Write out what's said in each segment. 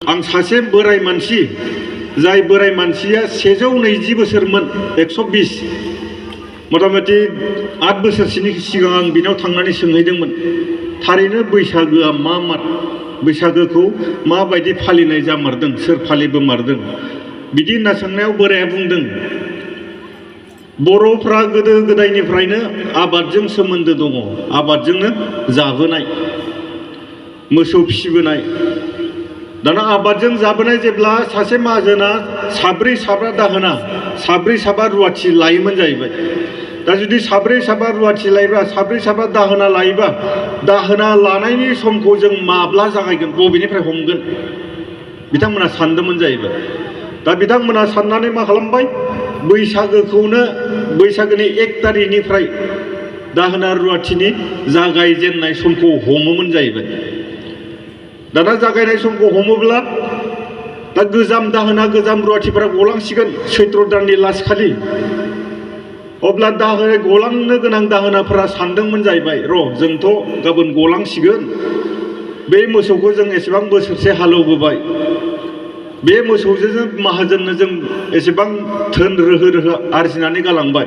आं सासे बोराय मानसि जाय बोराय मानसिया 120 बोसोरमोन 120 मथामथि 8 बोसोरसोनि सिगां आं बिनाव थांनानै सोंहैदोंमोन थारैनो बैसागोआ मा बैसागोखौ माबायदि फालिनाय जामारदों सोर फालिबोमारदों बिदि होनना सोंनायाव बोराया बुंदों बर'फ्रा गोदो गोदायनिफ्रायनो आबादजों सोमोन्दो दङ आबादजोंनो जाबोनाय मोसौ फिसिबोनाय दाना आबादजों जाबोनाय जेब्ला सासे माहाजोना साब्रै साबा दाहोना साब्रै साबा रुवाथि लायोमोन जाहैबाय दा जुदि साब्रै साबा रुवाथि लायोबा साब्रै साबा दाहोना लायोबा दाहोना लानायनि समखौ जों माब्ला जागायगोन बबेनिफ्राय हमगोन बिथांमोना सानदोंमोन जाहैबाय दा बिथांमोना साननानै मा खालामबाय बैसागोखौनो बैसागोनि 1 तारिखनिफ्राय दाहोना रुवाथिनि जागायजेननाय समखौ हमोमोन जाहैबाय दाना जागायनाय समखौ हमोब्ला दा गोजाम दाहोना गोजाम रुवाथिफोरा गलांसिगोन सैत्र दाननि लास्ट खालि अब्ला गलांनो गोनां दाहोनाफोरा सानदोंमोन जाहैबाय र' जोंथ' गाबोन गलांसिगोन बे मोसौखौ जों एसेबां बोसोरसे हालेवबोबाय बे मोसौजों माहाजोननो जों एसेबां धोन रोहो आरजिनानै गालांबाय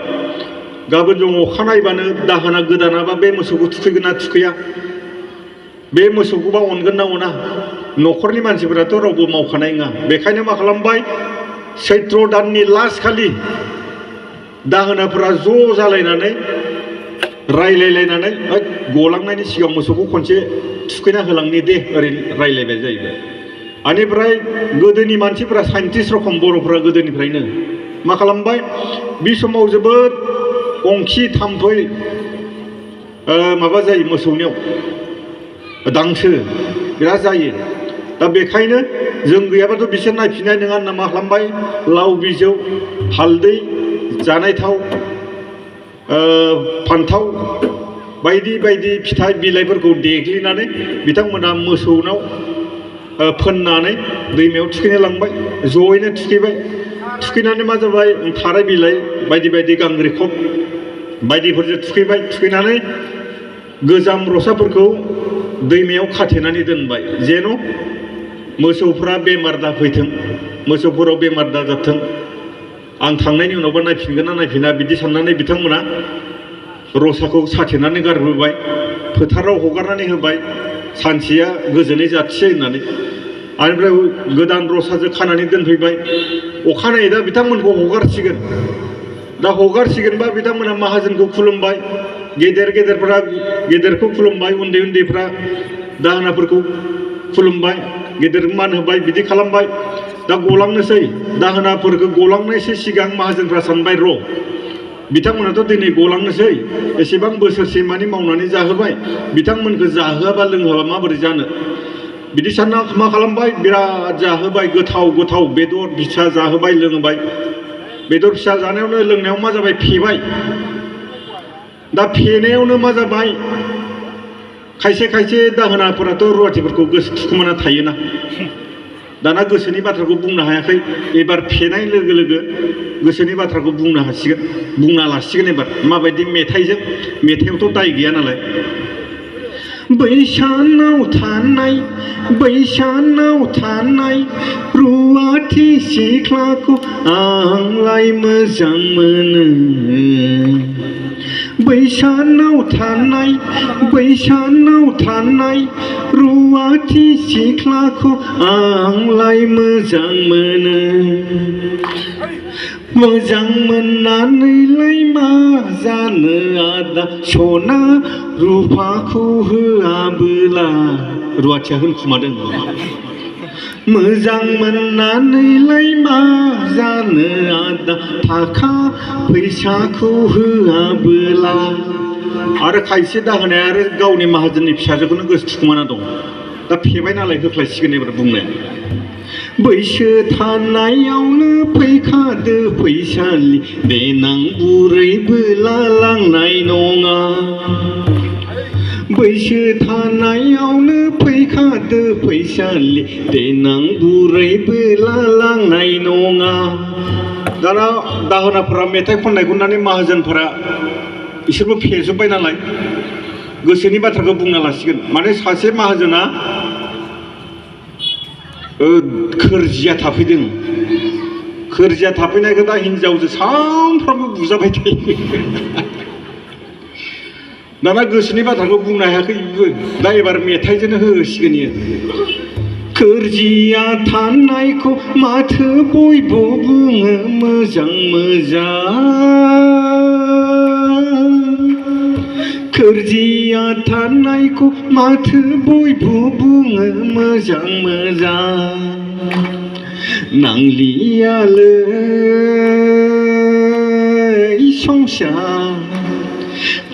गाबोन जों अखा नायबानो दाहोना गोदानाबा बे मोसौखौ थुखैगोन ना थुखैया बे मोसौखौबा अनगोन ना अना न'खरनि मानसिफोराथ' रावबो मावखानाय नङा बेखायनो मा खालामबाय सैत्र दाननि लास्ट खालि दाहोनाफोरा ज' जालायनानै रायलायलायनानै गलांनायनि सिगां मोसौखौ खनसे थुखैना होलांनि दे ओरैनो रायलायबाय जाहैबाय बेनिफ्राय गोदोनि मानसिफोरा साइन्टिस्ट रखम बर'फोरा गोदोनिफ्रायनो मा खालामबाय बे समाव जोबोद अंखि थाम्फै माबा जायो मोसौनियाव दांसो बिराद जायो दा बेखायनो जों गैयाबाथ' बिसोर नायफिननाय नङा होनना मा खालामबाय लाव बिजौ हालदै जानाय थाव फान्थाव बायदि बायदि फिथाइ बिलाइफोरखौ देग्लिनानै बिथांमोना मोसौनाव फोननानै दैमायाव थुखैनो लांबाय ज'यैनो थुखैबाय थुखैनानै मा जाबाय थाराय बिलाइ बायदि बायदि गांग्रिखब बायदिफोरजों थुखैबाय थुखैनानै गोजाम रसाफोरखौ दैमायाव खाथेनानै दोनबाय जेन' मोसौफ्रा बेमार दाफैथों मोसौफोराव बेमार दाजाथों आं थांनायनि उनावबा नायफिनगोन ना नायफिना बिदि साननानै बिथांमोना रसाखौ साथेनानै गारबोबाय फोथाराव हगारनानै होबाय सानसेया गोजोनै जाथिसै होननानै आनिफ्राय गोदान रसाजों खानानै दोनफैबाय अखानायै दा बिथांमोनखौ हगारसिगोन दा हगारसिगोनबा बिथांमोना माहाजोनखौ खुलुमबाय गेदेरफ्रा गेदेरखौ खुलुमबाय उन्दै उन्दैफ्रा दाहोनाफोरखौ खुलुमबाय गेदेर मान होबाय बिदि खालामबाय दा गलांनोसै दाहोनाफोरखौ गलांनायसै सिगां माहाजोनफ्रा सानबाय र' बिथांमोनाथ' दिनै गलांनोसै एसेबां बोसोरसे मानि मावनानै जाहोबाय बिथांमोनखौ जाहोआबा लोंहोआबा माबोरै जानो बिदि सानना मा खालामबाय बिराद जाहोबाय गोथाव गोथाव बेदर फिसा जाहोबाय लोंहोबाय बेदर फिसा जानायावनो लोंनायाव मा जाबाय फेबाय दा फेनायावनो मा जाबाय खायसे खायसे दाहोनाफोराथ' रुवाथिफोरखौ गोसो थुखुमाना थायोना दाना गोसोनि बाथ्राखौ बुंनो हायाखै एबार फेनाय लोगो लोगो गोसोनि बाथ्राखौ बुंनो हासिगोन बुंना लासिगोन एबार माबायदि मेथाइजों मेथाइआवथ' दाय गैया नालाय बैसानाव थानाय रुवाथि सिख्लाखौ आंलाय मोजां मोनो बैसानाव थानाय रुवाथि सिख्लाखौ आंलाय मोजां मोनो मोजां मोननानैलाय मा जानो आदा सना रुफाखौ होआबोला रुवाथिया होनखुमादों मोजां मोननानैलाय मा जानो आदा थाखा फैसाखौ होआबोला आरो खायसे दाहोनाया आरो गावनि माहाजोननि फिसाजोखौनो गोसो थुखुमाना दं दा फेबाय नालाय होख्लायसिगोन एबार बुंनाया बैसो थानायावनो फैखादो फैसालि देनां बुरैबोला लांनाय नङा बैसो थानायावनो फैखादो फैसालि देनां बुरैबोला लांनाय नङा दाना दाहोनाफोरा मेथाइ खननानै माहाजोनफोरा बिसोरबो फेजोब्बाय नालाय गोसोनि बाथ्राखौ बुंना लासिगोन माने सासे माहाजोना खोरजिया थाफैदों खोरजिया थाफैनायखौ दा हिनजावजों सानफ्रामबो बुजाबाय थायो दाना गोसोनि बाथ्राखौ बुंनो हायाखै बेबो दा एबार मेथाइजोंनो होसिगोन इयो खोरजिया थानायखौ माथो बयबो बुङो मोजां मोजां खोरजिया थानायखौ माथो बयबो बुङो मोजां मोजां नांलियालै संसार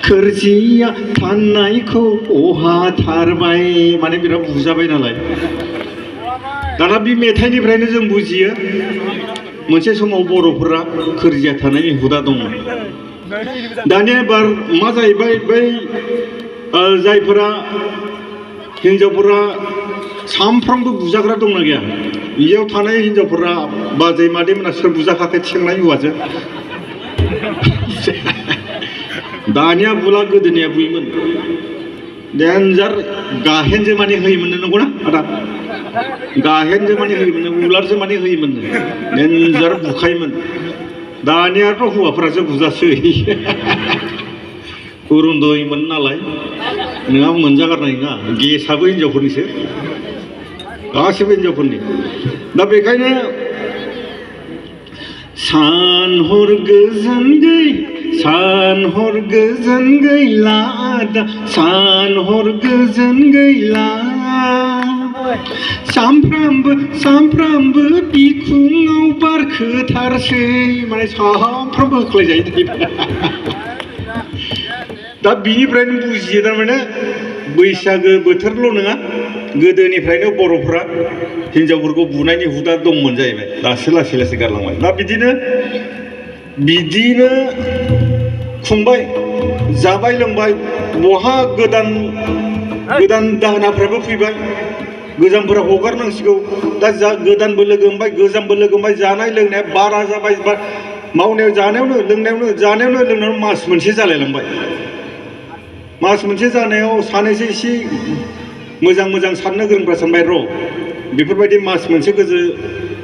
खोरजिया थानायखौ अहा थारबाय माने बिराद बुजाबाय नालाय दाना बे मेथाइनिफ्रायनो जों बुजियो मोनसे समाव बर'फोरा खोरजिया थानायनि हुदा दङ दानिया एबार मा जाहैबाय बै जायफोरा हिनजावफोरा सानफ्रामबो बुजाग्रा दंना गैया बेयाव थानाय हिनजावफोरा बाजै मादैमोना सोर बुजाखाखै थिखांनाय हौवाजों दानिया बुला गोदोनिया बुयोमोन डेन्जार गाहेनजों माने होयोमोन नंगौना आदा गाहेनजों माने होयोमोन उलारजों माने होयोमोन डेन्जार बुखायोमोन दानियाथ' हौवाफोरासो बुजासै उरुन्दयमोन नालाय नोंहा मोनजागारनाय नङा गेसाबो हिनजावफोरनिसो गासिबो हिनजावफोरनि दा बेखायनो सान हर गोजोन गैला सान हर गोजोन गैला सामफ्रामबो बिखुङाव बारखोथारसै माने सामफ्रामबो होख्लायजायो दा बिनिफ्रायनो बुजियो थारमाने बैसागो बोथोरल' नङा गोदोनिफ्रायनो बर'फ्रा हिनजावफोरखौ बुनायनि हुदा दंमोन जाहैबाय दासो लासै लासै गारलांबाय दा बिदिनो खुंबाय जाबाय लोंबाय बहा गोदान दाहोनाफ्राबो फैबाय गोजामफोरा हगारनांसिगौ दा गोदानबो लोगो मोनबाय गोजामबो लोगो मोनबाय जानाय लोंनाया बारा जाबाय मावनायाव जानायावनो मास मोनसे जालायलांबाय मास मोनसे जानायाव सानैसो एसे मोजां साननो गोरोंफ्रा सानबाय र' बेफोरबायदि मास मोनसे गोजो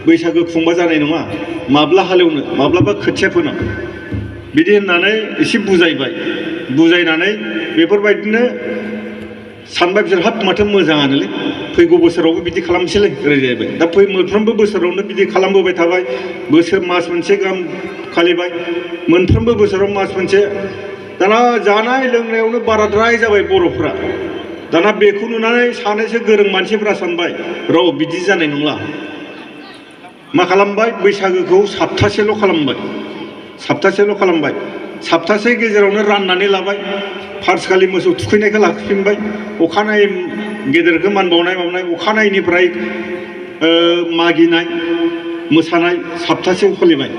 बैसागो खुंबा जानाय नङा माब्ला हालेवनो माब्लाबा खोथिया फोनो बिदि होननानै एसे बुजायनानै बेफोरबायदिनो सानबाय बिसोर हाब माथो मोजाङानोलै फैगौ बोसोरावबो बिदि खालामसैलै ओरै जाहैबाय दा मोनफ्रोमबो बोसोरावनो बिदि खालामबोबाय थाबाय मास मोनसे गाहाम खालिबाय मोनफ्रोमबो बोसोराव मास मोनसे दाना जानाय लोंनायावनो बाराद्राय जाबाय बर'फ्रा दाना बेखौ नुनानै सानैसो गोरों मानसिफ्रा सानबाय र' बिदि जानाय नंला मा खालामबाय बैसागोखौ सप्तासेल' खालामबाय सप्तासे गेजेरावनो राननानै लाबाय फार्स्टखालि मोसौ थुखैनायखौ लाखिफिनबाय अखानायै गेदेरखौ मान बावनाय अखानायैनिफ्राय मागिनाय मोसानाय सप्तासेयाव फालिबाय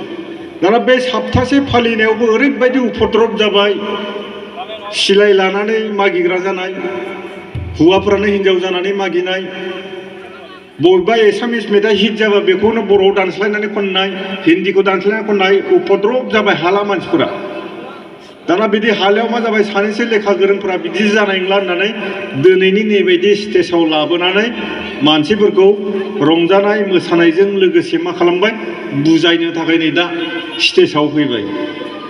दाना बे सप्तासे फालिनायावबो ओरैबायदि उपद्रब जाबाय सिलाय लानानै मागिग्रा जानाय हौवाफोरानो हिनजाव जानानै मागिनाय बबेबा एसामिस मेथाइ हिट जाबा बेखौनो बर'आव दानस्लायनानै खननाय हिन्दीखौ दानस्लायनानै खननाय उपद्रब जाबाय हाला मानसिफोरा दाना बिदि हालायाव मा जाबाय सानैसो लेखा गोरोंफोरा बिदि जानाय नंला होननानै दिनैनि नैबायदि स्टेजाव लाबोनानै मानसिफोरखौ रंजानाय मोसानायजों लोगोसे मा खालामबाय बुजायनो थाखाय नै दा स्टेजाव फैबाय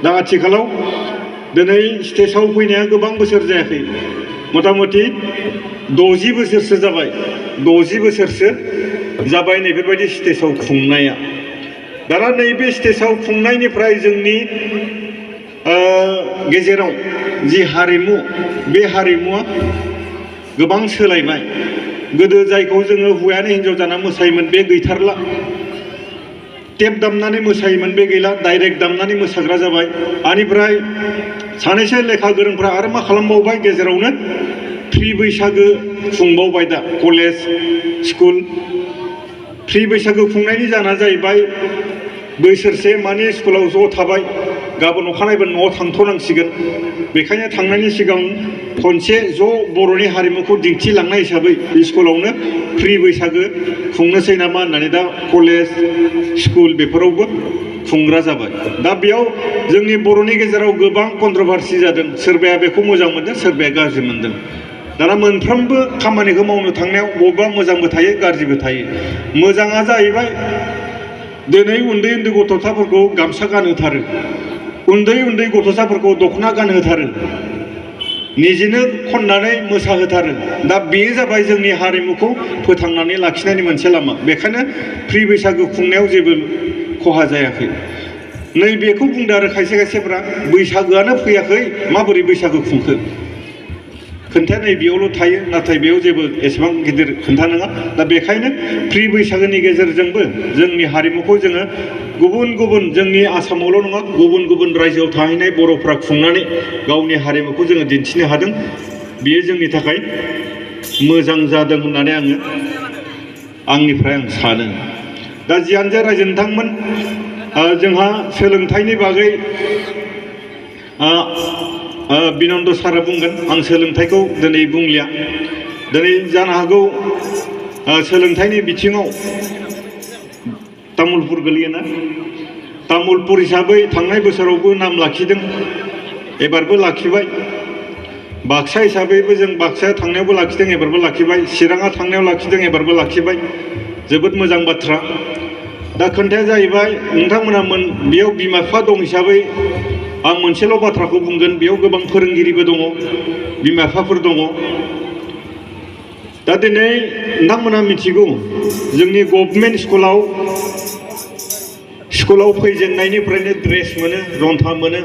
दा आथिखालाव दिनै स्टेजाव फैनाया गोबां बोसोर जायाखै मथा मथि 60 बोसोरसो जाबाय 60 बोसोरसो जाबाय नैबेबायदि स्टेजाव खुंनाया दाना नैबे स्टेजाव खुंनायनिफ्राय जोंनि गेजेराव जि हारिमु बे हारिमुआ गोबां सोलायबाय गोदो जायखौ जोङो हौवायानो हिनजाव जाना मोसायोमोन बे गैथारला टेप दामनानै मोसायोमोन बे गैला डाइरेक्ट दामनानै मोसाग्रा जाबाय आनिफ्राय सानैसो लेखा गोरोंफ्रा आरो मा खालामबावबाय गेजेरावनो फ्रि बैसागो खुंबावबाय दा कलेज स्कुल फ्रि बैसागो खुंनायनि जाहोना जाहैबाय बोसोरसे माने स्कुलाव ज' थाबाय गाबोन अखानायबो न'आव थांथ'नांसिगोन बेखायनो थांनायनि सिगां खनसे ज' बर'नि हारिमुखौ दिन्थिलांनाय हिसाबै स्कुलावनो फ्रि बैसागो खुंनोसै नामा होननानै दा कलेज स्कुल बेफोरावबो खुंग्रा जाबाय दा बेयाव जोंनि बर'नि गेजेराव गोबां कन्ट्रभारसि जादों सोरबाया बेखौ मोजां मोनदों सोरबाया गाज्रि मोनदों दाना मोनफ्रोमबो खामानिखौ मावनो थांनायाव बबेबा मोजांबो थायो गाज्रिबो थायो। मोजाङा जाहैबाय दिनै उन्दै उन्दै गथ'साफोरखौ गामसा गानहोथारो, उन्दै उन्दै गथ'साफोरखौ दख'ना गानहोथारो, निजेनो खननानै मोसाहोथारो। दा बेयो जाबाय जोंनि हारिमुखौ फोथांनानै लाखिनायनि मोनसे लामा। बेखायनो फ्रि बैसागु खुंनायाव जेबो खहा जायाखै। नैबेखौ बुंदों आरो खायसे खायसेफ्रा बैसागोआनो फैयाखै माबोरै बैसागु खुंखो, खोन्थाया नैबेयावल' थायो, नाथाय बेयाव जेबो एसेबां गिदिर खोन्था नङा। दा बेखायनो फ्रि बैसागोनि गेजेरजोंबो जोंनि हारिमुखौ जोङो गुबुन गुबुन, जोंनि आसामावल' नङा गुबुन गुबुन रायजोआव थाहैनाय बर'फ्रा खुंनानै गावनि हारिमुखौ जोङो दिन्थिनो हादों। बेयो जोंनि थाखाय मोजां जादों होननानै आंनिफ्राय आं सानो। दा जियानो जा रायजो नोंथांमोन, जोंहा सोलोंथाइनि बागै बिनन्द सारा बुंगोन। आं सोलोंथाइखौ दिनै बुंलिया। दिनै जानो हागौ सोलोंथाइनि बिथिङाव तामुलपुर गोलैयोना, तामुलपुर हिसाबै थांनाय बोसोरावबो नाम लाखिदों, एबारबो लाखिबाय। बाक्सा हिसाबैबो जों बाक्साया थांनायावबो लाखिदों, एबारबो लाखिबाय। चिराङा थांनायाव लाखिदों, एबारबो लाखिबाय। जोबोद मोजां बाथ्रा। दा खोन्थाया जाहैबाय नोंथांमोना बेयाव बिमा बिफा दं हिसाबै आं मोनसेल' बाथ्राखौ बुंगोन, बेयाव गोबां फोरोंगिरिबो दङ, बिमा बिफाफोर दङ। दा दिनै नोंथांमोना मिथिगौ जोंनि गभर्नमेन्ट स्कुलाव फैजेननायनिफ्रायनो ड्रेस मोनो, जन्था मोनो,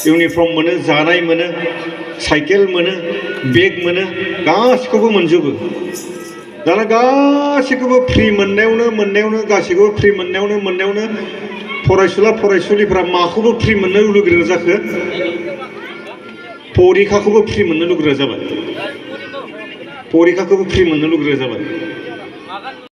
इउनिफर्म मोनो, जानाय मोनो, साइकेल मोनो, बेग मोनो, गासिखौबो मोनजोबो। दाना गासिखौबो फ्रि मोननायावनो गासैखौबो फ्रि मोननायावनो फरायसुला फरायसुलिफ्रा माखौबो फ्रि मोननो लुगैग्रा जाखो? परिखाखौबो फ्रि मोननो लुगैग्रा जाबाय। परिखाखौबो फ्रि मोननो लुगैग्रा जाबाय।